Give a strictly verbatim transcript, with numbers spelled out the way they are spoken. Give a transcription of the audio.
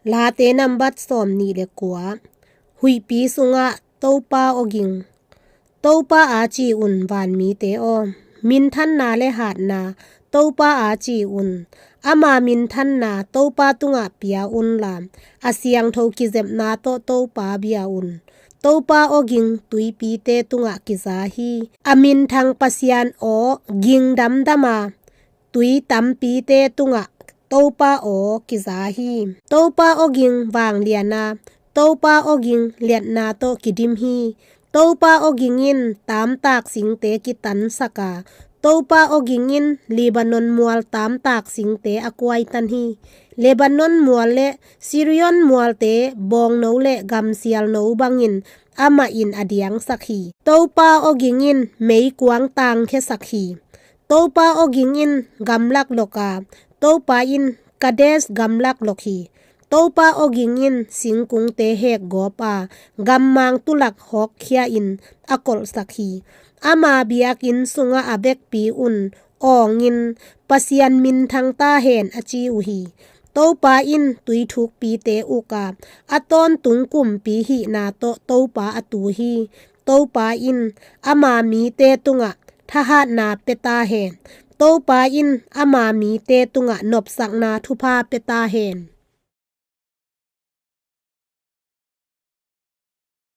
Late nambat sawmnih le kua. Huihpi sungah Topa awging. Topa a ci un, vanmite aw, minthanna le hatna Topa a ci un. Ama minthanna Topa tungah pia unla, a siangtho kizepna tawh Topa bia un. Topa awging tuipite tungah kiza hi. A minthang Pasian aw ging damdama tui tampite tungah Topa aw kiza hi. Topa awging vangliana, Topa awging liatna tawh kidim hi. Topa awging in tamtak singte kitansaka, Topa awging in Lebanon mual tamtak singte a kuaitan hi. Lebanon mual le Sirion mualte bawngno le gamsialno bangin amah in a diangsak hi. Topa awging in meikuang tangkhiasak hi. Topa awging in gamlak loka, Topa in Kadesh gamlak lok hi. Topa awging in singkungte hekgawpa, gammang tulak hawkkhia in a kolhsak hi. Ama biakinn sungah a vekpi un awngin, Pasian minthang ta hen, a ci uh hi. Topa in tuithukpite uka, a tawntung kumpi hihna tawh Topa a tu hi. Topa in ama mite tungah thahatna pia ta hen. Topa in ama mite tungah nopsakna thupha pia ta hen.